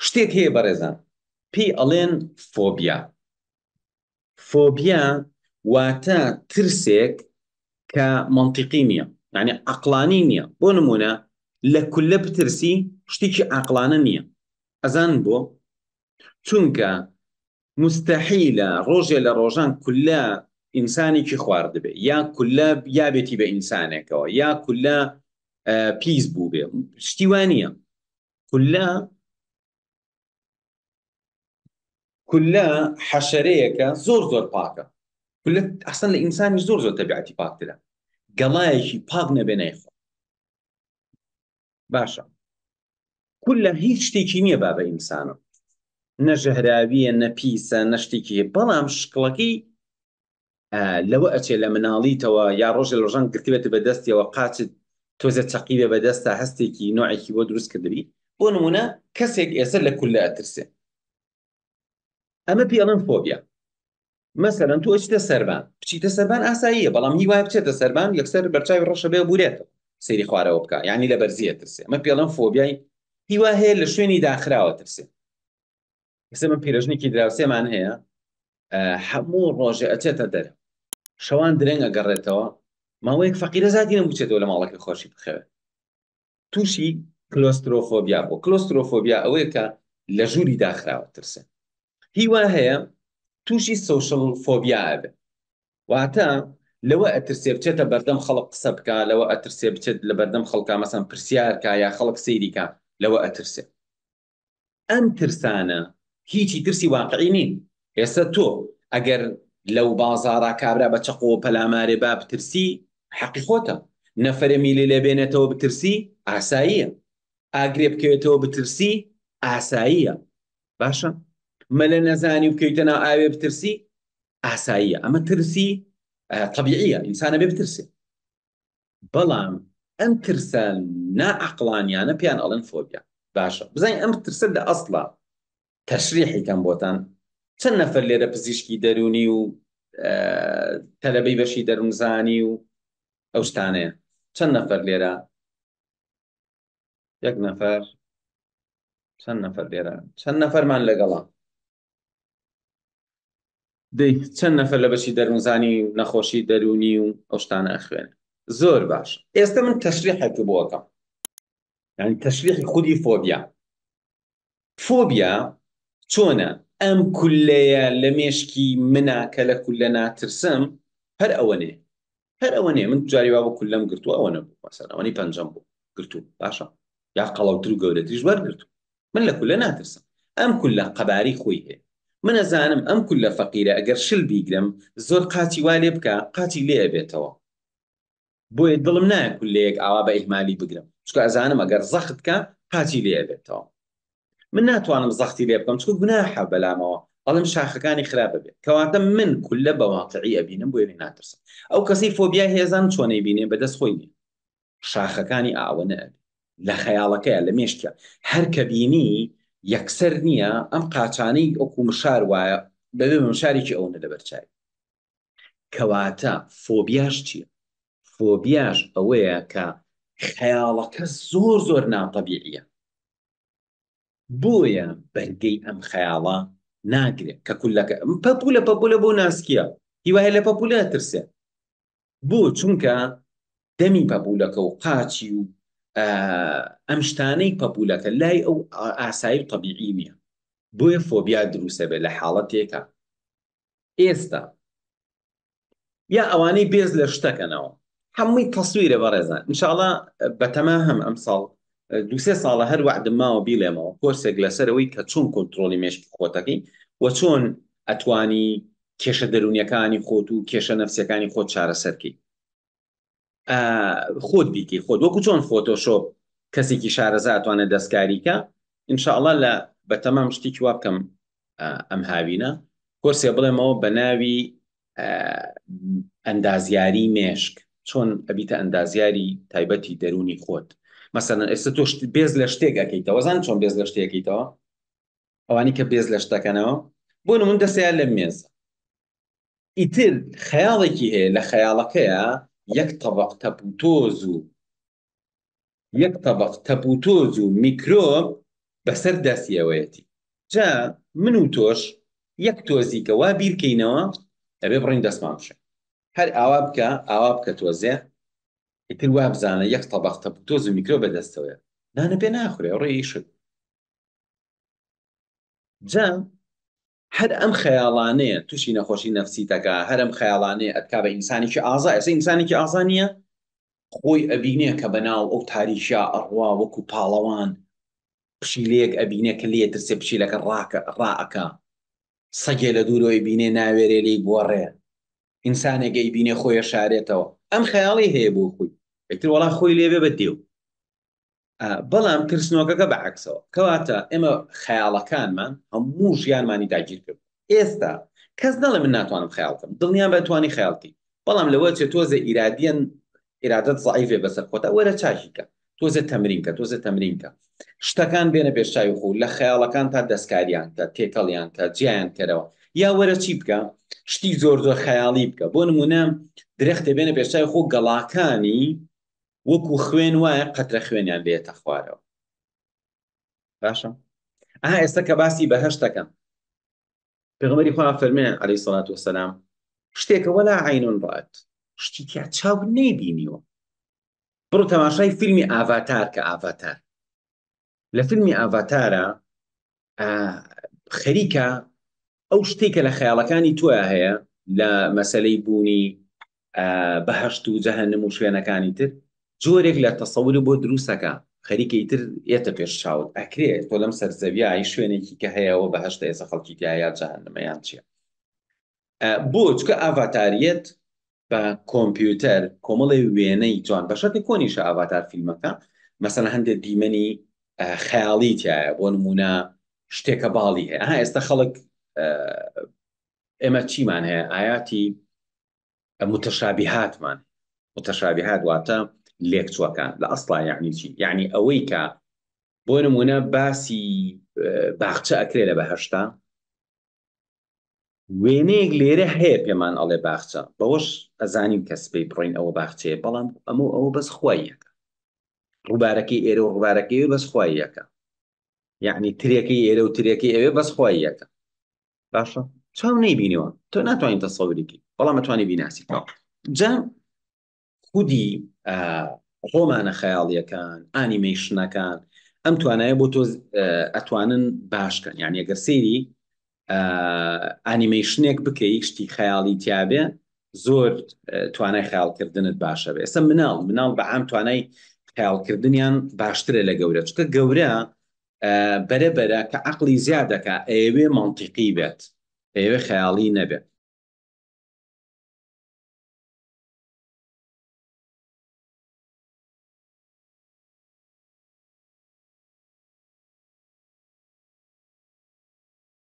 شتێک هەیە بەڕێزان پێی ئەڵێن فۆبیا. فۆبیا واتە ترسێک کە مەنتیقی نییە، یعنی عەقڵانی نییە. بۆ نموونە لە کوللە بترسی شتێکی عاقڵانە نییە. ئەزانن بۆ؟ چونکە موستەحیلە ڕۆژێ لە ڕۆژان کوللە ئینسانێکی خواردبێ یا کوللە یابێتی بە ئینسانێکەوە یا کوللە پیس بووبێ شتی وا نییە. کوللە کوللە حەشەرەیەکە زۆر زۆر پاکە کوللە ئەسڵەن لە ئینسانیش زۆر زۆر تەبیعەتی پاکترە گەڵایەکی پاک نەبێ نایخوا باشە کوللە هیچ شتێکی نییە با بە ئینسانە نە ژەهراویە نە پیسە نە شتێکی هەیە بەڵام شکڵەکەی لەوە ئەچێ لە مناڵیتەوە یا ڕۆژێ لە ڕۆژان گرتبێت بە دەستیەوە قاچت تۆزێ چەقیبێ بە دەستا هەستێکی نوعێکی بۆ دروست کردبی بۆ نمونە کەسێک ئێستا لە کوللە ئەترسێ ئەمە پێی ئەڵێن فۆبیا مەسەلەن تۆ ئەچیتە سەربان بچیتە سەربان ئاساییە بەڵام هی وایە بچێتە سەربان یەکسەر بەرچاوی ڕەشە بێ بورێتەوە سەیری خوارەوە بکە یعنی لە بەرزیە ترسێ ئەمە پێی ئەڵێن فۆبیای هیوا هەیە لە شوێنی داخراوە ترسێ ئێستا من پیرەژنێکی دراوسێمان هەیە هەموو ڕۆژێ ئەچێتە دەر شەوان درەنگ ئەگەڕێتەوە ماوەیەک فەقیرە زاتی نەبوو بچێتەوە لە ماڵەکەی خۆشی بخەوێت تووشی کلۆسترۆفۆبیا بوو کلۆسترۆفۆبیا ئەوەیە کە لە ژووری داخراوە ترسێ هیوا هەیە تووشی social phobia ئەبێ واتە لەوە ئەترسێ بچێتە بەردەم خەڵک قسە بکا لەوە ئەترسێ بچێت لە بەردەم خەڵکا مەسەن پرسیار کا یا خەڵک سەیری کا لەوە ئەترسێ ئەم ترسانە هیچی ترسی واقعی نین. ئێستا تۆ ئەگەر لەو بازاڕا کابرا بە چەقۆوە پەلامارێ با بترسی حەقی خۆتە. نەفەرێ میلی لێ بێنێتەوە بترسی ئاساییە. ئاگرێ بکەوێتەوە بترسی ئاساییە. باشە مەلە نەزانی و بکەویتە ناو ئاوێ بترسی ئاساییە. ئەمە ترسی تەبیعیە، ئینسان ئەبێ بترسێ. بەڵام ئەم ترسە ناعەقڵانیانە پێیان ئەڵێن فۆبیا. باشە بزانین ئەم ترسە لە ئەسڵا تەشریحی کەم بۆتان چەند نەفەر لێرە پزیشکی دەروونی و تەلەبەی بەشی دەروونزانی و ئەو شتانەیە چەند نەفەر لێرە یەک نەفەر چەند نەفەر لێرە چەند نەفەرمان لەگەڵا دەی چەند نەفەر لە بەشی دەروونزانی و نەخۆشی دەروونی و ئەو شتانە ئەخوێنێ زۆر باش ئێستا من تەشریحێک بۆ ئەکەم یعنی تەشریحی خودی فۆبیا فۆبیا چۆنە ئەم کولەیە لە مێشکی منا کە لە کولە ناترسم هەر ئەوە نێ هەر ئەوە نیە من جاری وا بۆ کوللەم گرتووە ئەوە نەبوو مەسەن ئەوەنەی پەنجەم بوو گرتوو باشە یا قەڵەوتر و گەورەتریش وەرگرتوو من لە کولە ناترسم ئەم کولە قەبارەی خۆی هەیە من ئەزانم ئەم کولە فەقیرە ئەگەر شل بیگرم زۆر قاچی وا لێ بکە قاچی لێ ئەبێتەوە بۆیە دڵم نایە کولەیەک ئاوا بە ئیهمالی بگرم چونکە ئەزانم ئەگەر زەخت کە قاچی لێ ئەبێتەوە من ناتوانم زەختی لێ بکەم چونکە گوناحە بەلامەوە ئەڵێم شاخەکانی خراپ بێت کەواتە من کولە بە واقعی ئەبینم بۆیە لێ ناترسم ئەو کەسەی فۆبیای هەیە زانم چۆن ئەیبینێ بەدەست خۆی نییە شاخەکانی ئاوە نەئەبێ لە خەیاڵەکەیە لە مێشکە هەر کە بینی یەکسەر نییە ئەم قاچانەی وەکو مشار وایە بەبێ بە مشارێکی ئەوەنە لەبەر چاوی کەواتە فۆبیاش چییە؟ فۆبیاش ئەوەیە کە خەیاڵەکە زۆر زۆر ناتەبیعیە بۆیە بەرگەی ئەم خەیاڵە ناگرێت کە کولەکە پەپولە پەپولە بۆ ناسکیە هیوایە لە پەپولە ترسێ بۆ چونکە دەمی پەپولەکە و قاچی و ئەم شتانەی پەپولەکە لای ئەو ئاسایی و تەبیعی نییە بۆیە فۆبیا دروستە بێت لە حاڵەتێکە ئێستا یا ئەوانەی بێز لە شتەکەنەوە هەمووی تەسویرە بەڕێزان انشاءڵا بەتەما هەم ئەمساڵ دوسێ ساڵە هەر وعدم ماوە بیڵێمەوە کۆرسێک لەسەرەوەی کە چۆن کۆنتترۆلی مێشکی خۆتەکەی و چۆن ئەتوانی کێشە دەرونیەکانی خۆت و کێشە نەفسیەکانی خۆت چارەسەرکەی خۆت بیکەی خۆت وەکو چۆن فۆتۆشۆپ کەسێکی شارەزا ئەتوانێت دەستکاریکە ئینشاءڵا لە بەتەمام شتێکی وا بکەم ئەم هاوینە کۆرسێ بڵێمەوە بە ناوی ئەندازیاری مێشک چۆن ئەبیتە ئەندازیاری تایبەتی دەرونی خۆت مەسەلەن ئێستا تۆ بێز لە شتێک ئەەکەیتەوە زان چۆن بێز لە شتێکیتەوە ئەوانی کە بێز لە شتەکەنەوە بۆ نمون دەسەیان لە مێزە ئیتر خەیاڵێکی هەیە لە خەیاڵەکەیا یەک تەبەق تەپ و تۆز و یەک تەبەق تەپ و تۆز و میکرۆب. بەسەر دەستیەوەیەتی. جا من و تۆش یەک تۆزیکە وا بیرکەینەوە ئەبێ بڕۆین دەستمان بشۆین. هەر ئاوا بکە ئاوا بکە تۆزێ ئیتر وابزانە یەک تەبەق تەپ و تۆز و میکرۆ بەدەستەوەیە نانە پێ ناخورێ ڕێ ئیشت. جا هەر ئەم خەیاڵانەیە تووشی نەخۆشی نەفسیتەکە هەر ئەم خەیاڵانەیە ئەتکا بە ئینسانێکی ئازا ئێستا ئینسانێکی ئازا نییە خۆی ئەبینێ کە بەناو ئەو تاریکیا ئەڕوا وەکو پاڵەوان پشیلەیەک ئەبینێ کە لێ ترسێ پشیلەکە ڕاکە ڕائەکا سەگێ لە دوورەوە ئەیبینێ ناوێرێ لێی بوەڕێ ئینسانێک ئەیبینێ خۆی ئەشارێتەوە ئەم خەیاڵی هەیە بۆ خۆی ئیتر وەڵا خۆی لێ بێ بە دێو بەڵام ترسنۆکەکە بە عەکسەوە کەواتە ئێمە خەیاڵەکانمان هەموو ژیانمانی داگیر کرد ئێستا کەس نەڵێ من ناتوانم خەیاڵ بکەم دڵنیام بە توانی خەیاڵ بکەی بەڵام لەوە چێ تۆزێ ئیرادیەن ئیرادەت زەعیفێ بەسەر خۆتا وەرە چاکی کە تۆزێ تەمرین کە تۆزێ تەمرین کە شتەکان بێنە پێش چاوی خۆ لە خەیاڵەکان تا دەستکاریان کە تێکەڵیان کە جیایان کەرەوە یا وەرە چی بکە شتی زۆر زۆر خەیاڵی بکە بۆ نمونە درەختێ بێنە پێش چاوی خۆ گەڵاکانی وەکو خوێن وایە قەترە خوێنیان لێتە خوارەوە باشە ئەها ئێستا کە باسی بەهەشتەکەم پێغەمبەری خوا فەرمێ عەلەیهی سەڵات وەسەلام شتێکە وەلا عەین ڕات شتی تیا چاو نەیبینیوە بڕۆ تەماشای فیلمی ئاڤاتار کە ئاڤاتار لە فیلمی ئاڤاتارە خەریکە ئەو شتێک کە لە خەیاڵەکانی تۆیا هەیە لە مەسلەی بوونی بەهشت و جەهەنم و شوێنەکانی تر جۆرێک لە تەسەوری بۆ دروستەکە خەریکە ئیتر ئێتە پێش چاوت ئەکرێ تۆ لەم سەر زەویای شوێنێکی کە هەیەەوە بەهشتە ئێستا خەڵکی تیا یا جەهەنمە یان چییە بۆ چکە ئاڤاتاریەت بە کۆمپیوتەر کۆمەڵێ وێنەی جوان بە شەرتێک کۆنیشە ئاڤاتار فیلمەکە مەسەلەن هەندێک دیمەنی خەیاڵی تایە بۆ نمونە شتێکە باڵی هەیە ها ئێستا خەڵک ئێمە چیمان هەیە ئاياتی متشابهاتمان متشابهات واتە لێکچوەکان لە ئەسڵا یعنی چی یعنی ئەوەی کە بۆ نمونە باسی باخچە ئەکرێ لە بەهشتا وێنەیەک لێرە هەیە پێمان ئەڵێ باخچە بەوەش ئەزانین کە سبەی بڕۆین ئەوە باخچەیە بەڵام ئەمە و ئەوە بەس خوای یەکە ڕووبارەکەی ئێرە و ڕووبارەکەی ئەوێ بەس خوای یەکە یعنی ترێکەی ئێرە و ترێکەی ئەوێ بەس خوای یەکە باشە چاو نەیبینیوە تۆ ناتوانین تەسەوریکی بەڵام ئەتوانی بیناسیتەوە جا خودی ڕۆمانە خەیاڵیەکان ئانیمەیشنەکان ئەم توانایە بۆ تۆ ئەتوانن باشکەن یعنی ئەگەر سەیری ئانیمەیشنێک بکەی شتی خەیاڵی تیاابێ زۆر توانای خەیاڵکردنت باشە بێ ئێستا مناڵ مناڵ بە عام توانای خەیاڵکردنیان باشترە لە گەورە چونکە گەورە بەرە بەرە کە عقلی زیادەکە ئەیەوێ مەنتیقی بێت ئەیەوێ خەیاڵی نەبێت.